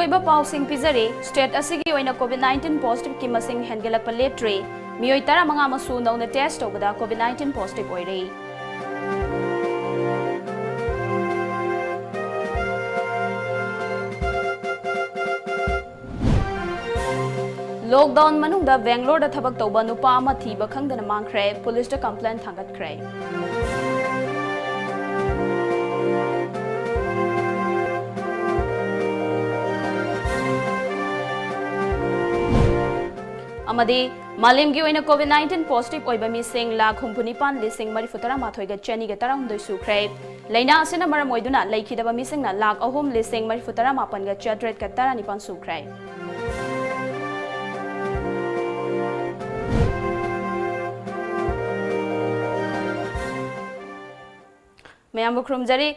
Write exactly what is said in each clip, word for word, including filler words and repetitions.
ꯑꯣꯏꯕ ꯄꯥꯎꯁꯤꯡ ꯄꯤꯖꯔꯤ꯫ State ꯑꯁꯤꯒꯤ ꯑꯣꯏꯅ COVID nineteen positiveꯀꯤ ꯃꯁꯤꯡ ꯍꯦꯟꯒꯠꯂꯛꯄ ꯂꯦꯞꯇ꯭ꯔꯤ꯫ ꯃꯤꯑꯣꯏ ꯇꯔꯥꯃꯉꯥ ꯑꯃꯁꯨ ꯅꯧꯅ test ꯇꯧꯕꯗ COVID nineteen positive ꯑꯣꯏꯔꯦ꯫ Lockdown ꯃꯅꯨꯡꯗ ꯕꯦꯡꯒ꯭ꯂꯣꯔꯗ ꯊꯕꯛ ꯇꯧꯕ ꯅꯨꯄꯥ ꯑꯃ ꯊꯤꯕ ꯈꯪꯗꯅ ꯃꯥꯡꯈ꯭ꯔꯦ꯫ ꯄꯨꯂꯤꯁꯇ complaint ꯊꯥꯡꯒꯠꯈ꯭ꯔꯦ꯫ ꯑꯃꯗꯤ ꯃꯥꯂꯦꯝꯒꯤ ꯑꯣꯏꯅ COVID nineteen positive ꯑꯣꯏꯕ ꯃꯤꯁꯤꯡ ꯂꯥꯈ ꯍꯨꯝꯐꯨ ꯅꯤꯄꯥꯟ ꯂꯤꯁꯤꯡ ꯃꯔꯤꯐꯨ ꯇꯔꯥꯃꯥꯊꯣꯏꯒ ꯆꯅꯤꯒ ꯇꯔꯥꯍꯨꯝꯗꯣꯏ ꯁꯨꯈ꯭ꯔꯦ꯫ ꯂꯥꯏꯅꯥ ꯑꯁꯤꯅ ꯃꯔꯝ ꯑꯣꯏꯗꯨꯅ ꯂꯩꯈꯤꯗꯕ ꯃꯤꯁꯤꯡꯅ ꯂꯥꯈ ꯑꯍꯨꯝ ꯂꯤꯁꯤꯡ ꯃꯔꯤꯐꯨ ꯇꯔꯥꯃꯥꯄꯟꯒ ꯆꯥꯇ꯭ꯔꯦꯠꯀ ꯇꯔꯥꯅꯤꯄꯥꯟ ꯁꯨꯈ꯭ꯔꯦ꯫ ꯃꯌꯥꯝꯕꯨ ꯈꯨꯔꯨꯝꯖꯔꯤ꯫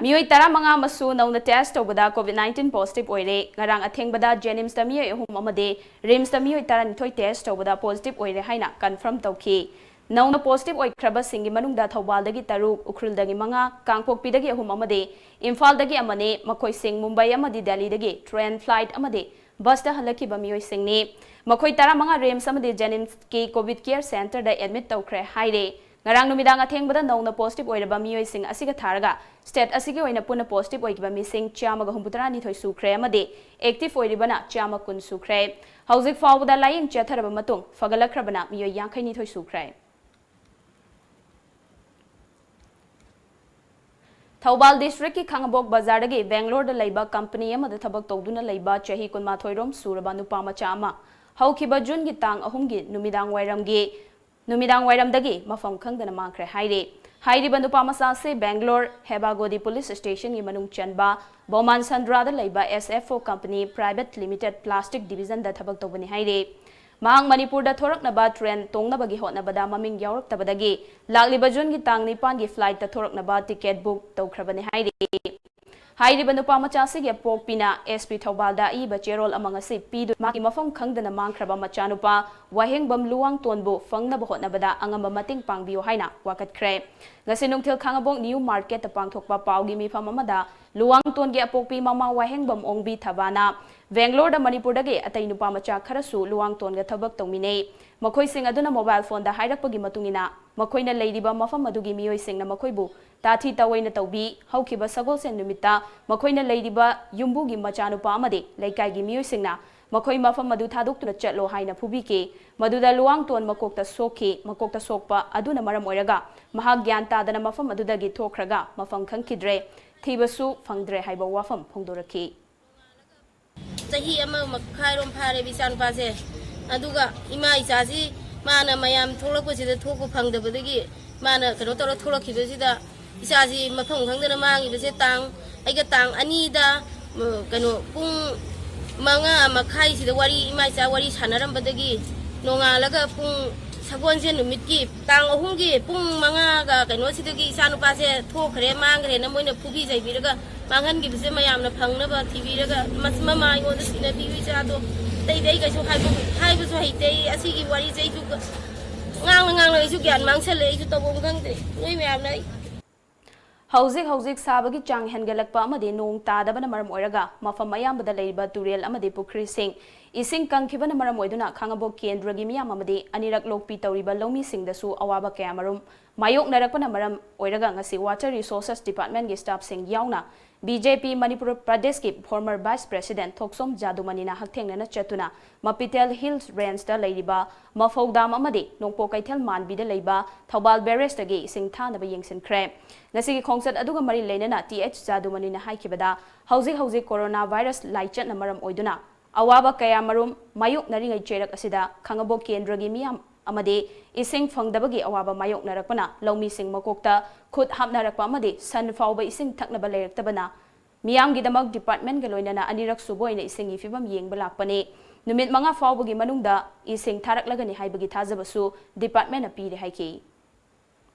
ꯃꯤꯑꯣꯏ ꯇꯔꯥꯃꯉꯥ ꯑꯃꯁꯨ ꯅꯧꯅ test ꯇꯧꯕꯗ COVID nineteen positive ꯑꯣꯏꯔꯦ꯫ ꯉꯔꯥꯡ ꯑꯊꯦꯡꯕꯗ JNIMSꯇ ꯃꯤꯑꯣꯏ ꯑꯍꯨꯝ ꯑꯃꯗꯤ RIMSꯇ ꯃꯤꯑꯣꯏ ꯇꯔꯥꯅꯤꯊꯣꯏ test ꯇꯧꯕꯗ positive ꯑꯣꯏꯔꯦ ꯍꯥꯏꯅ confirm ꯇꯧꯈꯤ꯫ ꯅꯧꯅ positive ꯑꯣꯏꯈ꯭ꯔꯕꯁꯤꯡꯒꯤ ꯃꯅꯨꯡꯗ ꯊꯧꯕꯥꯜꯗꯒꯤ ꯇꯔꯨꯛ, ꯎꯈ꯭ꯔꯨꯜꯗꯒꯤ ꯃꯉꯥ, ꯀꯥꯡꯄꯣꯛꯄꯤꯗꯒꯤ ꯑꯍꯨꯝ ꯑꯃꯗꯤ ꯏꯝꯐꯥꯜꯗꯒꯤ ꯑꯃꯅꯤ꯫ ꯃꯈꯣꯏꯁꯤꯡ ꯃꯨꯝꯕꯥꯏ ꯑꯃꯗꯤ ꯗꯦꯜꯂꯤꯗꯒꯤ train, flight ꯑꯃꯗꯤ busꯇ ꯍꯜꯂꯛꯈꯤꯕ ꯃꯤꯑꯣꯏꯁꯤꯡꯅꯤ꯫ ꯃꯈꯣꯏ ꯇꯔꯥꯃꯉꯥ RIMS ꯑꯃꯗꯤ JNIMSꯀꯤ COVID care centreꯗ admit ꯇꯧꯈ꯭ꯔꯦ ꯍꯥꯏꯔꯦ꯫ ꯉꯔꯥꯡ ꯅꯨꯃꯤꯗꯥꯡ ꯑꯊꯦꯡꯕꯗ ꯅꯧꯅ positive ꯑꯣꯏꯔꯕ ꯃꯤꯑꯣꯏꯁꯤꯡ ꯑꯁꯤꯒ ꯊꯥꯔꯒ state ꯑꯁꯤꯒꯤ ꯑꯣꯏꯅ ꯄꯨꯟꯅ positive ꯑꯣꯏꯈꯤꯕ ꯃꯤꯁꯤꯡ ꯆꯥꯝꯃꯒ ꯍꯨꯝꯐꯨꯇꯔꯥꯅꯤꯊꯣꯏ ꯁꯨꯈ꯭ꯔꯦ ꯑꯃꯗꯤ active ꯑꯣꯏꯔꯤꯕꯅ ꯆꯥꯝꯃ ꯀꯨꯟ ꯁꯨꯈ꯭ꯔꯦ꯫ ꯍꯧꯖꯤꯛ ꯐꯥꯎꯕꯗ ꯂꯥꯌꯦꯡ ꯆꯠꯊꯔꯕ ꯃꯇꯨꯡ ꯐꯒꯠꯂꯛꯈ꯭ꯔꯕꯅ ꯃꯤꯑꯣꯏ ꯌꯥꯡꯈꯩꯅꯤꯊꯣꯏ ꯁꯨꯈ꯭ꯔꯦ꯫ ꯊꯧꯕꯥꯜ districtꯀꯤ ꯈꯥꯉꯕꯣꯛ ꯕꯖꯥꯔꯗꯒꯤ ꯕꯦꯡꯒ꯭ꯂꯣꯔꯗ ꯂꯩꯕ company ꯑꯃꯗ ꯊꯕꯛ ꯇꯧꯗꯨꯅ ꯂꯩꯕ ꯆꯍꯤ ꯀꯨꯟꯃꯥꯊꯣꯏ ꯔꯣꯝ ꯁꯨꯔꯕ ꯅꯨꯄꯥ ꯃꯆꯥ ꯑꯃ ꯍꯧꯈꯤꯕ Juneꯒꯤ ꯇꯥꯡ ꯑꯍꯨꯝꯒꯤ ꯅꯨꯃꯤꯗꯥꯡ ꯋꯥꯏꯔꯝꯒꯤ, ꯅꯨꯃꯤꯗꯥꯡ ꯋꯥꯏꯔꯝꯗꯒꯤ ꯃꯐꯝ ꯈꯪꯗꯅ ꯃꯥꯡꯈ꯭ꯔꯦ ꯍꯥꯏꯔꯤ꯫ ꯍꯥꯏꯔꯤꯕ ꯅꯨꯄꯥ ꯃꯆꯥ ꯑꯁꯤ ꯕꯦꯡꯒ꯭ꯂꯣꯔ ꯍꯦꯕꯥꯒꯣꯗꯤ police stationꯒꯤ ꯃꯅꯨꯡ ꯆꯟꯕ ꯕꯣꯃꯥꯟ ꯁꯟꯗ꯭ꯔꯥꯗ ꯂꯩꯕ SFO company private limited plastic divisionꯗ ꯊꯕꯛ ꯇꯧꯕꯅꯤ ꯍꯥꯏꯔꯤ꯫ ꯃꯍꯥꯛ ꯃꯅꯤꯄꯨꯔꯗ ꯊꯣꯔꯛꯅꯕ train ꯇꯣꯡꯅꯕꯒꯤ ꯍꯣꯠꯅꯕꯗ ꯃꯃꯤꯡ ꯌꯥꯎꯔꯛꯇꯕꯗꯒꯤ ꯂꯥꯛꯂꯤꯕ Juneꯒꯤ ꯇꯥꯡ ꯅꯤꯄꯥꯟꯒꯤ flightꯇ ꯊꯣꯔꯛꯅꯕ ticket book ꯇꯧꯈ꯭ꯔꯕꯅꯤ ꯍꯥꯏꯔꯤ꯫ ꯍꯥꯏꯔꯤꯕ ꯅꯨꯄꯥ ꯃꯆꯥꯁꯤꯒꯤ ꯑꯄꯣꯛꯄꯤꯅ ꯑꯦꯁ ꯄꯤ ꯊꯧꯕꯥꯜꯗ ꯑꯏꯕ ꯆꯦꯔꯣꯜ ꯑꯃ ꯉꯁꯤ ꯄꯤꯗꯨꯅ ꯃꯍꯥꯛꯀꯤ ꯃꯐꯝ ꯈꯪꯗꯅ ꯃꯥꯡꯈ꯭ꯔꯕ ꯃꯆꯥꯅꯨꯄꯥ ꯋꯥꯍꯦꯡꯕꯝ ꯂꯨꯋꯥꯡꯇꯣꯟꯕꯨ ꯐꯪꯅꯕ ꯍꯣꯠꯅꯕꯗ ꯑꯉꯝꯕ ꯃꯇꯦꯡ ꯄꯥꯡꯕꯤꯌꯨ ꯍꯥꯏꯅ ꯋꯥꯀꯠꯈ꯭ꯔꯦ꯫ ꯉꯁꯤ ꯅꯨꯡꯊꯤꯜ ꯈꯥꯉꯕꯣꯛ ꯅ꯭ꯌꯨ ꯃꯥꯔꯀꯦꯠꯇ ꯄꯥꯡꯊꯣꯛꯄ ꯄꯥꯎꯒꯤ ꯃꯤꯐꯝ ꯑꯃꯗ ꯂꯨꯋꯥꯡꯇꯣꯟꯒꯤ ꯑꯄꯣꯛꯄꯤ ꯃꯃꯥ ꯋꯥꯍꯦꯡꯕꯝ ꯑꯣꯡꯕꯤ ꯊꯕꯥꯅ ꯕꯦꯡꯒ꯭ꯂꯣꯔꯗ ꯃꯅꯤꯄꯨꯔꯗꯒꯤ ꯑꯇꯩ ꯅꯨꯄꯥ ꯃꯆꯥ ꯈꯔꯁꯨ ꯂꯨꯋꯥꯡꯇꯣꯟꯒ ꯊꯕꯛ ꯇꯧꯃꯤꯟꯅꯩ꯫ ꯃꯈꯣꯏꯁꯤꯡ ꯑꯗꯨꯅ ꯃꯣꯕꯥꯏꯜ ꯐꯣꯟꯗ ꯍꯥꯏꯔꯛꯄꯒꯤ ꯃꯇꯨꯡ ꯏꯟꯅ ꯃꯈꯣꯏꯅ ꯂꯩꯔꯤꯕ ꯃꯐꯝ ꯑꯗꯨꯒꯤ ꯃꯤꯑꯣꯏꯁꯤꯡꯅ ꯃꯈꯣꯏꯕꯨ ꯇꯥꯊꯤ ꯇꯥꯑꯣꯏꯅ ꯇꯧꯕꯤ꯫ ꯍꯧꯈꯤꯕ ꯁꯒꯣꯜꯁꯦꯟ ꯅꯨꯃꯤꯠꯇ ꯃꯈꯣꯏꯅ ꯂꯩꯔꯤꯕ ꯌꯨꯝꯕꯨꯒꯤ ꯃꯆꯥꯅꯨꯄꯥ ꯑꯃꯗꯤ ꯂꯩꯀꯥꯏꯒꯤ ꯃꯤꯑꯣꯏꯁꯤꯡꯅ ꯃꯈꯣꯏ ꯃꯐꯝ ꯑꯗꯨ ꯊꯥꯗꯣꯛꯇꯨꯅ ꯆꯠꯂꯣ ꯍꯥꯏꯅ ꯐꯨꯕꯤꯈꯤ꯫ ꯃꯗꯨꯗ ꯂꯨꯋꯥꯡꯇꯣꯟ ꯃꯀꯣꯛꯇ ꯁꯣꯛꯈꯤ꯫ ꯃꯀꯣꯛꯇ ꯁꯣꯛꯄ ꯑꯗꯨꯅ ꯃꯔꯝ ꯑꯣꯏꯔꯒ ꯃꯍꯥꯛ ꯒ꯭ꯌꯥꯟ ꯇꯥꯗꯅ ꯃꯐꯝ ꯑꯗꯨꯗꯒꯤ ꯊꯣꯛꯈ꯭ꯔꯒ ꯃꯐꯝ ꯈꯪꯈꯤꯗ꯭ꯔꯦ꯫ ꯊꯤꯕꯁꯨ ꯐꯪꯗ꯭ꯔꯦ ꯍꯥꯏꯕ ꯋꯥꯐꯝ ꯐꯣꯡꯗꯣꯔꯛꯈꯤ꯫ ꯆꯍꯤ ꯑꯃ ꯃꯈꯥꯏꯔꯣꯝ ꯐꯥꯔꯦꯕ ꯏꯆꯥ ꯅꯨꯄꯥꯁꯦ꯫ ꯑꯗꯨꯒ ꯏꯃꯥ ꯏꯆꯥꯁꯤ ꯃꯥꯅ ꯃꯌꯥꯝ ꯊꯣꯛꯂꯛꯄꯁꯤꯗ ꯊꯣꯛꯄ ꯐꯪꯗꯕꯗꯒꯤ ꯃꯥꯅ ꯀꯩꯅꯣ ꯇꯧꯔ ꯊꯣꯛꯂꯛꯈꯤꯕꯁꯤꯗ ꯏꯆꯥꯁꯤ ꯃꯐꯝ ꯈꯪꯗꯅ ꯃꯥꯡꯉꯤꯕꯁꯦ ꯇꯥꯡ, ꯑꯩꯒ ꯇꯥꯡ ꯑꯅꯤꯗ, ꯎꯝ, ꯀꯩꯅꯣ, ꯄꯨꯡ ꯃꯉꯥ ꯃꯈꯥꯏꯁꯤꯗ ꯋꯥꯔꯤ, ꯏꯃꯥ ꯏꯆꯥ ꯋꯥꯔꯤ ꯁꯥꯟꯅꯔꯝꯕꯗꯒꯤ ꯅꯣꯡꯉꯥꯜꯂꯒ ꯄꯨꯡ, ꯁꯒꯣꯜꯁꯦꯟ ꯅꯨꯃꯤꯠꯀꯤ ꯇꯥꯡ ꯑꯍꯨꯝꯒꯤ ꯄꯨꯡ ꯃꯉꯥꯒ ꯀꯩꯅꯣꯁꯤꯗꯒꯤ ꯏꯆꯥ ꯅꯨꯄꯥꯁꯦ ꯊꯣꯛꯈ꯭ꯔꯦ, ꯃꯥꯡꯈ꯭ꯔꯦꯅ ꯃꯣꯏꯅ ꯐꯨꯕꯤ ꯆꯩꯕꯤꯔꯒ ꯃꯥꯡꯍꯟꯈꯤꯕꯁꯦ ꯃꯌꯥꯝꯅ ꯐꯪꯅꯕ ꯊꯤꯕꯤꯔꯒ ꯃꯁ-, ꯃꯃꯥ ꯑꯩꯉꯣꯟꯗ ꯁꯤꯟꯅꯕꯤꯌꯨ ꯏꯆꯥꯗꯣ꯫ ꯑꯇꯩꯗꯤ ꯑꯩ ꯀꯩꯁꯨ ꯍꯥꯏꯕ-, ꯍꯥꯏꯕꯁꯨ ꯍꯩꯇꯦ꯫ ꯑꯩ ꯑꯁꯤꯒꯤ ꯋꯥꯔꯤꯁꯦ ꯑꯩꯁꯨ ꯉꯥꯡꯅ ꯉꯥꯡꯅ ꯑꯩꯁꯨ ꯒ꯭ꯌꯥꯟ ꯃꯥꯡꯁꯜꯂꯦ꯫ ꯑꯩꯁꯨ ꯇꯧꯐꯝ ꯈꯪꯗ꯭ꯔꯦ꯫ ꯅꯣꯏ ꯃꯌꯥꯝꯅ ꯑꯩ ꯍꯧꯖꯤꯛ ꯍꯧꯖꯤꯛ ꯁꯥꯕꯒꯤ ꯆꯥꯡ ꯍꯦꯟꯒꯠꯂꯛꯄ ꯑꯃꯗꯤ ꯅꯣꯡ ꯇꯥꯗꯕꯅ ꯃꯔꯝ ꯑꯣꯏꯔꯒ ꯃꯐꯝ ꯑꯌꯥꯝꯕꯗ ꯂꯩꯔꯤꯕ ꯇꯨꯔꯦꯜ ꯑꯃꯗꯤ ꯄꯨꯈ꯭ꯔꯤꯁꯤꯡ ꯏꯁꯤꯡ ꯀꯪꯈꯤꯕꯅ ꯃꯔꯝ ꯑꯣꯏꯗꯨꯅ ꯈꯥꯉꯕꯣꯛ ꯀꯦꯟꯗ꯭ꯔꯒꯤ ꯃꯤꯌꯥꯝ ꯑꯃꯗꯤ ꯑꯅꯤꯔꯛ ꯂꯣꯛꯄꯤ ꯇꯧꯔꯤꯕ ꯂꯧꯃꯤꯁꯤꯡꯗꯁꯨ ꯑꯋꯥꯕ ꯀꯌꯥꯃꯔꯨꯝ ꯃꯥꯌꯣꯛꯅꯔꯛꯄꯅ ꯃꯔꯝ ꯑꯣꯏꯔꯒ ꯉꯁꯤ Water Resources Department ꯀꯤ staff ꯁꯤꯡ ꯌꯥꯎꯅ ꯕꯤ ꯖꯦ ꯄꯤ ꯃꯅꯤꯄꯨꯔ ꯄ꯭ꯔꯗꯦꯁꯀꯤ former vice president ꯊꯣꯛꯆꯣꯝ ꯖꯥꯗꯨꯃꯅꯤꯅ ꯍꯛꯊꯦꯡꯅꯅ ꯆꯠꯇꯨꯅ ꯃꯄꯤꯇꯦꯜ Hills Range ꯇ ꯂꯩꯔꯤꯕ ꯃꯐꯧ ꯗꯥꯝ ꯑꯃꯗꯤ ꯅꯣꯡꯄꯣꯛ ꯀꯩꯊꯦꯜ ꯃꯥꯟꯕꯤꯗ ꯂꯩꯕ ꯊꯧꯕꯥꯜ barrage ꯇꯒꯤ ꯏꯁꯤꯡ ꯊꯥꯅꯕ ꯌꯦꯡꯁꯤꯟꯈ꯭ꯔꯦ꯫ ꯉꯁꯤꯒꯤ ꯈꯣꯡꯆꯠ ꯑꯗꯨꯒ ꯃꯔꯤ ꯂꯩꯅꯅ ꯇꯤ ꯑꯩꯆ ꯖꯥꯗꯨꯃꯅꯤꯅ ꯍꯥꯏꯈꯤꯕꯗ, ꯍꯧꯖꯤꯛ ꯍꯧꯖꯤꯛ corona virus ꯂꯥꯏꯆꯠꯅ ꯃꯔꯝ ꯑꯣꯏꯗꯨꯅ ꯑꯋꯥꯕ ꯀꯌꯥꯃꯔꯨꯝ ꯃꯥꯌꯣꯛꯅꯔꯤꯉꯩ ꯆꯩꯔꯛ ꯑꯁꯤꯗ ꯈꯥꯉꯕꯣꯛ ꯀꯦꯟꯗ꯭ꯔꯒꯤ ꯃꯤꯌꯥꯝ ꯑꯃꯗꯤ ꯏꯁꯤꯡ ꯐꯪꯗꯕꯒꯤ ꯑꯋꯥꯕ ꯃꯥꯌꯣꯛꯅꯔꯛꯄꯅ ꯂꯧꯃꯤꯁꯤꯡ ꯃꯀꯣꯛꯇ ꯈꯨꯠ ꯍꯥꯞꯅꯔꯛꯄ ꯑꯃꯗꯤ ꯁꯟ ꯐꯥꯎꯕ ꯏꯁꯤꯡ ꯊꯛꯅꯕ ꯂꯩꯔꯛꯇꯕꯅ ꯃꯤꯌꯥꯝꯒꯤꯗꯃꯛ department ꯀ ꯂꯣꯏꯅꯅ ꯑꯅꯤꯔꯛ ꯁꯨꯕ ꯑꯣꯏꯅ ꯏꯁꯤꯡꯒꯤ ꯐꯤꯚꯝ ꯌꯦꯡꯕ ꯂꯥꯛꯄꯅꯤ꯫ ꯅꯨꯃꯤꯠ ꯃꯉꯥ ꯐꯥꯎꯕꯒꯤ ꯃꯅꯨꯡꯗ ꯏꯁꯤꯡ ꯊꯥꯔꯛꯂꯒꯅꯤ ꯍꯥꯏꯕꯒꯤ ꯊꯥꯖꯕꯁꯨ department ꯅ ꯄꯤꯔꯦ ꯍꯥꯏꯈꯤ꯫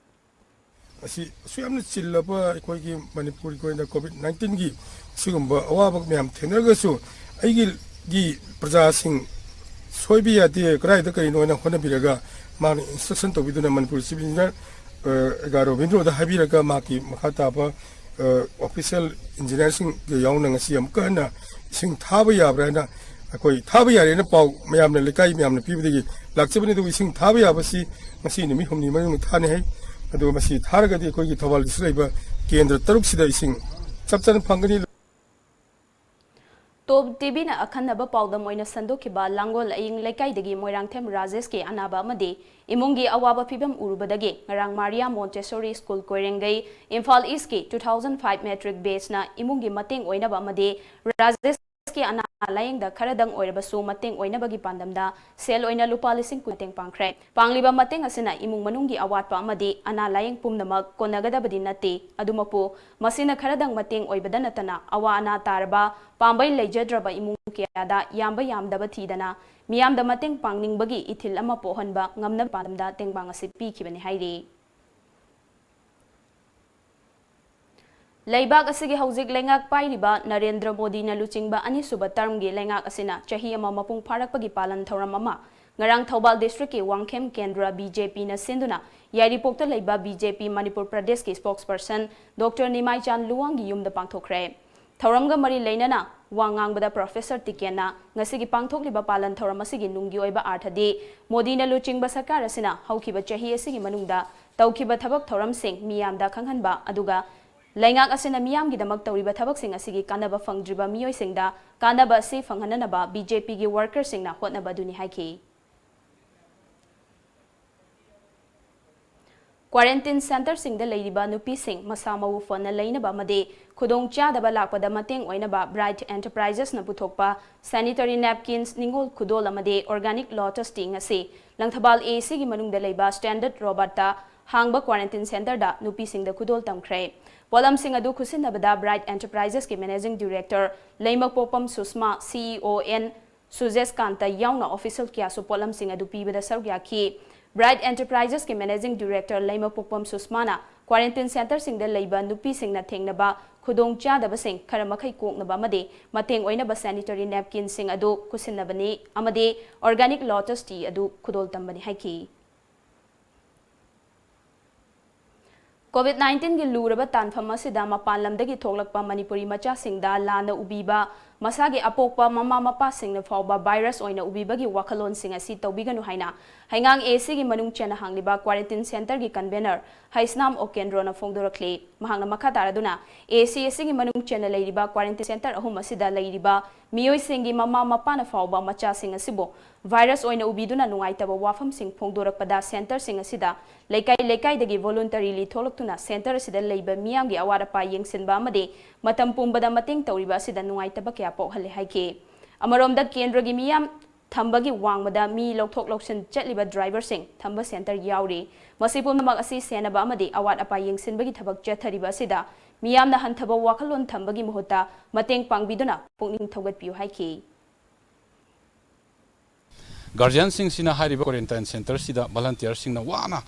ꯑꯁꯤ ꯑꯁꯨꯛ ꯌꯥꯝꯅ ꯆꯤꯜꯂꯕ ꯑꯩꯈꯣꯏꯒꯤ ꯃꯅꯤꯄꯨꯔꯒꯤ ꯑꯣꯏꯅ ꯀꯣꯚꯤꯗ ꯅꯥꯏꯟꯇꯤꯟꯒꯤ ꯁꯤꯒꯨꯝꯕ ꯑꯋꯥꯕ ꯃꯌꯥꯝ ꯊꯦꯡꯅꯔꯒꯁꯨ ꯑꯩꯒꯤ ꯒꯤ ꯄ꯭ꯔꯖꯥꯁꯤꯡ ꯁꯣꯏꯕ ꯌꯥꯗꯦ, ꯀꯗꯥꯏꯗ ꯀꯔꯤꯅꯣ ꯍꯥꯏꯅ ꯍꯣꯠꯅꯕꯤꯔꯒ ꯃꯥꯅ instruction ꯇꯧꯕꯤꯗꯨꯅ ꯃꯅꯤꯄꯨꯔ Chief Engineer, ꯑ, ꯑꯦꯒꯥ ꯔꯣꯕꯤꯟꯗ꯭ꯔꯣꯗ ꯍꯥꯏꯕꯤꯔꯒ ꯃꯍꯥꯛꯀꯤ ꯃꯈꯥ ꯇꯥꯕ, ꯑ, official engineerꯁꯤꯡꯒ ꯌꯥꯎꯅ ꯉꯁꯤ ꯑꯃꯨꯛꯀ ꯍꯟꯅ ꯏꯁꯤꯡ ꯊꯥꯕ ꯌꯥꯕ꯭ꯔꯥ ꯍꯥꯏꯅ ꯑꯩꯈꯣꯏ ꯊꯥꯕ ꯌꯥꯔꯦꯅ ꯄꯥꯎ ꯃꯌꯥꯝꯅ, ꯂꯩꯀꯥꯏ ꯃꯌꯥꯝꯅ ꯄꯤꯕꯗꯒꯤ ꯂꯥꯛꯆꯕꯅꯤ꯫ ꯑꯗꯨꯕꯨ ꯏꯁꯤꯡ ꯊꯥꯕ ꯌꯥꯕꯁꯤ ꯉꯁꯤ ꯅꯨꯃꯤꯠ ꯍꯨꯝꯅꯤ ꯃꯅꯨꯡꯗ ꯊꯥꯅꯤ ꯍꯥꯏ꯫ ꯑꯗꯨꯒ ꯃꯁꯤ ꯊꯥꯔꯒꯗꯤ ꯑꯩꯈꯣꯏꯒꯤ ꯊꯧꯕꯥꯜ district ꯂꯩꯕ ꯀꯦꯟꯗ꯭ꯔ ꯇꯔꯨꯛꯁꯤꯗ ꯏꯁꯤꯡ ꯆꯞ ꯆꯥꯅ ꯐꯪꯒꯅꯤ꯫ ꯇꯣꯞ ꯇꯤꯚꯤꯅ ꯑꯈꯟꯅꯕ ꯄꯥꯎꯗꯝ ꯑꯣꯏꯅ ꯁꯟꯗꯣꯛꯈꯤꯕ ꯂꯥꯡꯒꯣꯜ ꯑꯌꯤꯡ ꯂꯩꯀꯥꯏꯗꯒꯤ ꯃꯣꯏꯔꯥꯡꯊꯦꯝ ꯔꯥꯖꯦꯁꯀꯤ ꯑꯅꯥꯕ ꯑꯃꯗꯤ ꯏꯃꯨꯡꯒꯤ ꯑꯋꯥꯕ ꯐꯤꯕꯝ ꯎꯔꯨꯕꯗꯒꯤ ꯉꯔꯥꯡ ꯃꯥꯔꯤꯌꯥ ꯃꯣꯟꯇꯦꯁꯣꯔꯤ ꯁ꯭ꯀꯨꯜ ꯀꯣꯏꯔꯦꯡꯒꯩ, ꯏꯝꯐꯥꯜ ꯏꯁꯀꯤ two thousand five matric batchꯅ ꯏꯃꯨꯡꯒꯤ ꯃꯇꯦꯡ ꯑꯣꯏꯅꯕ ꯑꯃꯗꯤ ꯔꯥꯖꯦꯁꯀꯤ ꯑꯅꯥ ꯂꯥꯌꯦꯡꯗ ꯈꯔꯗꯪ ꯑꯣꯏꯔꯕꯁꯨ ꯃꯇꯦꯡ ꯑꯣꯏꯅꯕꯒꯤ ꯄꯥꯟꯗꯝꯗ ꯁꯦꯜ ꯑꯣꯏꯅ ꯂꯨꯄꯥ ꯂꯤꯁꯤꯡ ꯀꯨꯟ ꯃꯇꯦꯡ ꯄꯥꯡꯈ꯭ꯔꯦ꯫ ꯄꯥꯡꯂꯤꯕ ꯃꯇꯦꯡ ꯑꯁꯤꯅ ꯏꯃꯨꯡ ꯃꯅꯨꯡꯒꯤ ꯑꯋꯥꯠꯄ ꯑꯃꯗꯤ ꯑꯅꯥ ꯂꯥꯌꯦꯡ ꯄꯨꯝꯅꯃꯛ ꯀꯣꯟꯅꯒꯗꯕꯗꯤ ꯅꯠꯇꯦ꯫ ꯑꯗꯨꯃꯛꯄꯨ, ꯃꯁꯤꯅ ꯈꯔꯗꯪ ꯃꯇꯦꯡ ꯑꯣꯏꯕꯗ ꯅꯠꯇꯅ ꯑꯋꯥ ꯑꯅꯥ ꯇꯥꯔꯕ ꯄꯥꯝꯕꯩ ꯂꯩꯖꯗ꯭ꯔꯕ ꯏꯃꯨꯡ ꯀꯌꯥꯗ ꯌꯥꯝꯕ ꯌꯥꯝꯗꯕ ꯊꯤꯗꯅ ꯃꯤꯌꯥꯝꯗ ꯃꯇꯦꯡ ꯄꯥꯡꯅꯤꯡꯕꯒꯤ ꯏꯊꯤꯜ ꯑꯃ ꯄꯣꯛꯍꯟꯕ ꯉꯝꯅꯕ ꯄꯥꯟꯗꯝꯗ ꯇꯦꯡꯕꯥꯡ ꯑꯁꯤ ꯄꯤꯈꯤꯕꯅꯤ ꯍꯥꯏꯔꯤ꯫ ꯂꯩꯕꯥꯛ ꯑꯁꯤꯒꯤ ꯍꯧꯖꯤꯛ ꯂꯩꯉꯥꯛ ꯄꯥꯏꯔꯤꯕ ꯅꯔꯦꯟꯗ꯭ꯔ ꯃꯣꯗꯤꯅ ꯂꯨꯆꯤꯡꯕ ꯑꯅꯤꯁꯨꯕ termꯒꯤ ꯂꯩꯉꯥꯛ ꯑꯁꯤꯅ ꯆꯍꯤ ꯑꯃ ꯃꯄꯨꯡ ꯐꯥꯔꯛꯄꯒꯤ ꯄꯥꯂꯟ ꯊꯧꯔꯝ ꯑꯃ ꯉꯔꯥꯡ ꯊꯧꯕꯥꯜ districtꯀꯤ ꯋꯥꯡꯈꯦꯝ ꯀꯦꯟꯗ꯭ꯔ BJPꯅ ꯁꯤꯟꯗꯨꯅ ꯌꯥꯏꯔꯤꯄꯣꯛꯇ ꯂꯩꯕ BJP ꯃꯅꯤꯄꯨꯔ ꯄ꯭ꯔꯗꯦꯁꯀꯤ spokesperson Doctor ꯅꯤꯃꯥꯏꯆꯥꯟ ꯂꯨꯋꯥꯡꯒꯤ ꯌꯨꯝꯗ ꯄꯥꯡꯊꯣꯛꯈ꯭ꯔꯦ꯫ ꯊꯧꯔꯝꯒ ꯃꯔꯤ ꯂꯩꯅꯅ ꯋꯥ ꯉꯥꯡꯕꯗ Professor ꯇꯤꯀꯦꯟꯅ ꯉꯁꯤꯒꯤ ꯄꯥꯡꯊꯣꯛꯂꯤꯕ ꯄꯥꯂꯟ ꯊꯧꯔꯝ ꯑꯁꯤꯒꯤ ꯅꯨꯡꯒꯤ ꯑꯣꯏꯕ ꯑꯥꯔꯊꯗꯤ ꯃꯣꯗꯤꯅ ꯂꯨꯆꯤꯡꯕ ꯁꯔꯀꯥꯔ ꯑꯁꯤꯅ ꯍꯧꯈꯤꯕ ꯆꯍꯤ ꯑꯁꯤꯒꯤ ꯃꯅꯨꯡꯗ ꯇꯧꯈꯤꯕ ꯊꯕꯛ ꯊꯧꯔꯝꯁꯤꯡ ꯃꯤꯌꯥꯝꯗ ꯈꯪꯍꯟꯕ, ꯑꯗꯨꯒ ꯂꯩꯉꯥꯛ ꯑꯁꯤꯅ ꯃꯤꯌꯥꯝꯒꯤꯗꯃꯛ ꯇꯧꯔꯤꯕ ꯊꯕꯛꯁꯤꯡ ꯑꯁꯤꯒꯤ ꯀꯥꯟꯅꯕ ꯐꯪꯗ꯭ꯔꯤꯕ ꯃꯤꯑꯣꯏꯁꯤꯡꯗ ꯀꯥꯟꯅꯕ ꯑꯁꯤ ꯐꯪꯍꯟꯅꯅꯕ BJPꯒꯤ workerꯁꯤꯡꯅ ꯍꯣꯠꯅꯕ ꯑꯗꯨꯅꯤ ꯍꯥꯏꯈꯤ꯫ Quarantine centreꯁꯤꯡꯗ ꯂꯩꯔꯤꯕ ꯅꯨꯄꯤꯁꯤꯡ ꯃꯁꯥ ꯃꯎ ꯐꯅ ꯂꯩꯅꯕ ꯑꯃꯗꯤ ꯈꯨꯗꯣꯡ ꯆꯥꯗꯕ ꯂꯥꯛꯄꯗ ꯃꯇꯦꯡ ꯑꯣꯏꯅꯕ Bright Enterprisesꯅ ꯄꯨꯊꯣꯛꯄ sanitary napkins, ꯅꯤꯡꯉꯣꯜ ꯈꯨꯗꯣꯜ ꯑꯃꯗꯤ organic lotus tea ꯉꯁꯤ ꯂꯪꯊꯕꯥꯜ AACꯒꯤ ꯃꯅꯨꯡꯗ ꯂꯩꯕ Standard Robertꯇ ꯍꯥꯡꯕ quarantine centreꯗ ꯅꯨꯄꯤꯁꯤꯡꯗ ꯈꯨꯗꯣꯜ ꯇꯝꯈ꯭ꯔꯦ꯫ ꯄꯣꯠꯂꯝꯁꯤꯡ ꯑꯗꯨ ꯈꯨꯠꯁꯤꯟꯅꯕꯗ Bright Enterprisesꯀꯤ managing director ꯂꯩꯃꯄꯣꯛꯄꯝ ꯁꯨꯁꯃꯥ, CEO N ꯁꯨꯖꯦꯁꯀꯥꯟꯇ ꯌꯥꯎꯅ official ꯀꯌꯥꯁꯨ ꯄꯣꯠꯂꯝꯁꯤꯡ ꯑꯗꯨ ꯄꯤꯕꯗ ꯁꯔꯨꯛ ꯌꯥꯈꯤ꯫ Bright Enterprisesꯀꯤ managing director ꯂꯩꯃꯄꯣꯛꯄꯝ ꯁꯨꯁꯃꯥꯅ Quarantine centreꯁꯤꯡꯗ ꯂꯩꯕ ꯅꯨꯄꯤꯁꯤꯡꯅ ꯊꯦꯡꯅꯕ ꯈꯨꯗꯣꯡꯆꯥꯗꯕꯁꯤꯡ ꯈꯔ ꯃꯈꯩ ꯀꯣꯛꯅꯕ ꯑꯃꯗꯤ ꯃꯇꯦꯡ ꯑꯣꯏꯅꯕ sanitary napkinꯁꯤꯡ ꯑꯗꯨ ꯈꯨꯠꯁꯤꯟꯅꯕꯅꯤ ꯑꯃꯗꯤ organic lotus tea ꯑꯗꯨ ꯈꯨꯗꯣꯜ ꯇꯝꯕꯅꯤ ꯍꯥꯏꯈꯤ꯫ COVID nineteenꯒꯤ ꯂꯨꯔꯕ ꯇꯥꯟꯐꯝ ꯑꯁꯤꯗ ꯃꯄꯥꯟ ꯂꯝꯗꯒꯤ ꯊꯣꯛꯂꯛꯄ ꯃꯅꯤꯄꯨꯔꯤ ꯃꯆꯥꯁꯤꯡꯗ ꯂꯥꯟꯅ ꯎꯕꯤꯕ, ꯃꯁꯥꯒꯤ ꯑꯄꯣꯛꯄ ꯃꯃꯥ ꯃꯄꯥꯁꯤꯡꯅ ꯐꯥꯎꯕ virus ꯑꯣꯏꯅ ꯎꯕꯤꯕꯒꯤ ꯋꯥꯈꯜꯂꯣꯟꯁꯤꯡ ꯑꯁꯤ ꯇꯧꯕꯤꯒꯅꯨ ꯍꯥꯏꯅ ꯍꯩꯉꯥꯡ ACꯒꯤ ꯃꯅꯨꯡ ꯆꯟꯅ ꯍꯥꯡꯂꯤꯕ quarantine centreꯒꯤ convener ꯍꯩꯁꯅꯥꯝ ꯑꯣꯀꯦꯟꯗ꯭ꯔꯣꯅ ꯐꯣꯡꯗꯣꯔꯛꯂꯤ꯫ ꯃꯍꯥꯛꯅ ꯃꯈꯥ ꯇꯥꯔꯗꯨꯅ, ACꯒꯤ ꯃꯅꯨꯡ ꯆꯟꯅ ꯂꯩꯔꯤꯕ quarantine centre ꯑꯍꯨꯝ ꯑꯁꯤꯗ ꯂꯩꯔꯤꯕ ꯃꯤꯑꯣꯏꯁꯤꯡꯒꯤ ꯃꯃꯥ ꯃꯄꯥꯅ ꯐꯥꯎꯕ ꯃꯆꯥꯁꯤꯡ ꯑꯁꯤꯕꯨ virus ꯑꯣꯏꯅ ꯎꯕꯤꯗꯨꯅ ꯅꯨꯡꯉꯥꯏꯇꯕ ꯋꯥꯐꯝꯁꯤꯡ ꯐꯣꯡꯗꯣꯔꯛꯄꯗ centreꯁꯤꯡ ꯑꯁꯤꯗ ꯂꯩꯀꯥꯏ ꯂꯩꯀꯥꯏꯗꯒꯤ voluntaryly ꯊꯣꯛꯂꯛꯇꯨꯅ centre ꯑꯁꯤꯗ ꯂꯩꯕ ꯃꯤꯌꯥꯝꯒꯤ ꯑꯋꯥꯠ ꯑꯄꯥ ꯌꯦꯡꯁꯤꯟꯕ ꯑꯃꯗꯤ ꯃꯇꯝ ꯄꯨꯝꯕꯗ ꯃꯇꯦꯡ ꯇꯧꯔꯤꯕ ꯑꯁꯤꯗ ꯅꯨꯡꯉꯥꯏꯇꯕ ꯀꯌꯥ ꯄꯣꯛꯍꯜꯂꯦ ꯍꯥꯏꯈꯤ꯫ ꯑꯃꯔꯣꯝꯗ ꯀꯦꯟꯗ꯭ꯔꯒꯤ ꯃꯤꯌꯥꯝ ꯊꯝꯕꯒꯤ ꯋꯥꯡꯃꯗ ꯃꯤ ꯂꯧꯊꯣꯛ ꯂꯧꯁꯤꯟ ꯆꯠꯂꯤꯕ driverꯁꯤꯡ ꯊꯝꯕ centre ꯌꯥꯎꯔꯤ꯫ ꯃꯁꯤ ꯄꯨꯝꯅꯃꯛ ꯑꯁꯤ ꯁꯦꯟꯅꯕ ꯑꯃꯗꯤ ꯑꯋꯥꯠ ꯑꯄꯥ ꯌꯦꯡꯁꯤꯟꯕꯒꯤ ꯊꯕꯛ ꯆꯠꯊꯔꯤꯕ ꯑꯁꯤꯗ ꯃꯤꯌꯥꯝꯅ ꯍꯟꯊꯕ ꯋꯥꯈꯜꯂꯣꯟ ꯊꯝꯕꯒꯤ ꯃꯍꯨꯠꯇ ꯃꯇꯦꯡ ꯄꯥꯡꯕꯤꯗꯨꯅ ꯄꯨꯛꯅꯤꯡ ꯊꯧꯒꯠꯄꯤꯌꯨ ꯍꯥꯏꯈꯤ꯫ Guardianꯁꯤꯡꯁꯤꯅ ꯍꯥꯏꯔꯤꯕ quarantine centreꯁꯤꯗ volunteerꯁꯤꯡꯅ ꯋꯥꯅ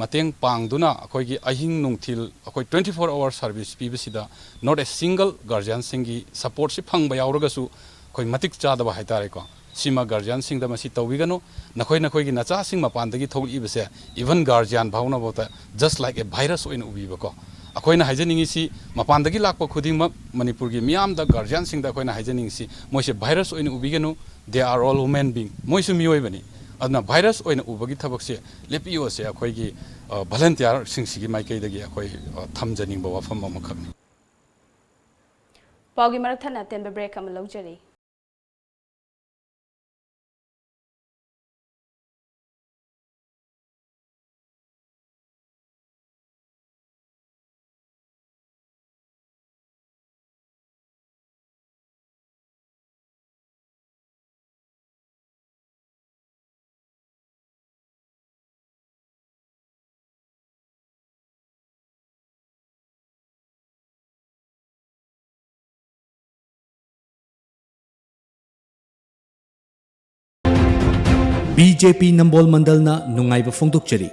ꯃꯇꯦꯡ ꯄꯥꯡꯗꯨꯅ ꯑꯩꯈꯣꯏꯒꯤ ꯑꯍꯤꯡ ꯅꯨꯡꯊꯤꯜ ꯑꯩꯈꯣꯏ twenty four hour service ꯄꯤꯕꯁꯤꯗ not a single guardianꯁꯤꯡꯒꯤ supportꯁꯤ ꯐꯪꯕ ꯌꯥꯎꯔꯒꯁꯨ ꯑꯩꯈꯣꯏ ꯃꯇꯤꯛ ꯆꯥꯗꯕ ꯍꯥꯏꯇꯥꯔꯦꯀꯣ꯫ ꯁꯤꯃ guardianꯁꯤꯡꯗ ꯃꯁꯤ ꯇꯧꯕꯤꯒꯅꯨ꯫ ꯅꯈꯣꯏ ꯅꯈꯣꯏꯒꯤ ꯅꯆꯥꯁꯤꯡ ꯃꯄꯥꯟꯗꯒꯤ ꯊꯣꯛꯂꯛꯏꯕꯁꯦ even guardian ꯐꯥꯎꯅꯐꯥꯎꯗ just like a virus ꯑꯣꯏꯅ ꯎꯕꯤꯕꯀꯣ꯫ ꯑꯩꯈꯣꯏꯅ ꯍꯥꯏꯖꯅꯤꯡꯉꯤꯁꯤ ꯃꯄꯥꯟꯗꯒꯤ ꯂꯥꯛꯄ ꯈꯨꯗꯤꯡꯃꯛ ꯃꯅꯤꯄꯨꯔꯒꯤ ꯃꯤꯌꯥꯝꯗ guardianꯁꯤꯡꯗ ꯑꯩꯈꯣꯏꯅ ꯍꯥꯏꯖꯅꯤꯡꯉꯤꯁꯤ ꯃꯣꯏꯁꯦ virus ꯑꯣꯏꯅ ꯎꯕꯤꯒꯅꯨ꯫ They are all human being꯫ ꯃꯣꯏꯁꯨ ꯃꯤꯑꯣꯏꯕꯅꯤ꯫ ꯑꯗꯨꯅ virus ꯑꯣꯏꯅ ꯎꯕꯒꯤ ꯊꯕꯛꯁꯦ ꯂꯦꯞꯄꯤꯌꯣꯁꯦ ꯑꯩꯈꯣꯏꯒꯤ, ꯑ, volunteerꯁꯤꯡꯁꯤꯒꯤ ꯃꯥꯏꯀꯩꯗꯒꯤ ꯑꯩꯈꯣꯏ, ꯑ, ꯊꯝꯖꯅꯤꯡꯕ ꯋꯥꯐꯝ ꯑꯃꯈꯛꯅꯤ꯫ ꯄꯥꯎꯒꯤ ꯃꯔꯛ ꯊꯠꯅ ꯑꯇꯦꯟꯕ break ꯑꯃ ꯂꯧꯖꯔꯤ꯫ BJP ꯅꯝꯕꯣꯜ ꯃꯟꯗꯜꯅ ꯅꯨꯡꯉꯥꯏꯕ ꯐꯣꯡꯗꯣꯛꯆꯔꯤ꯫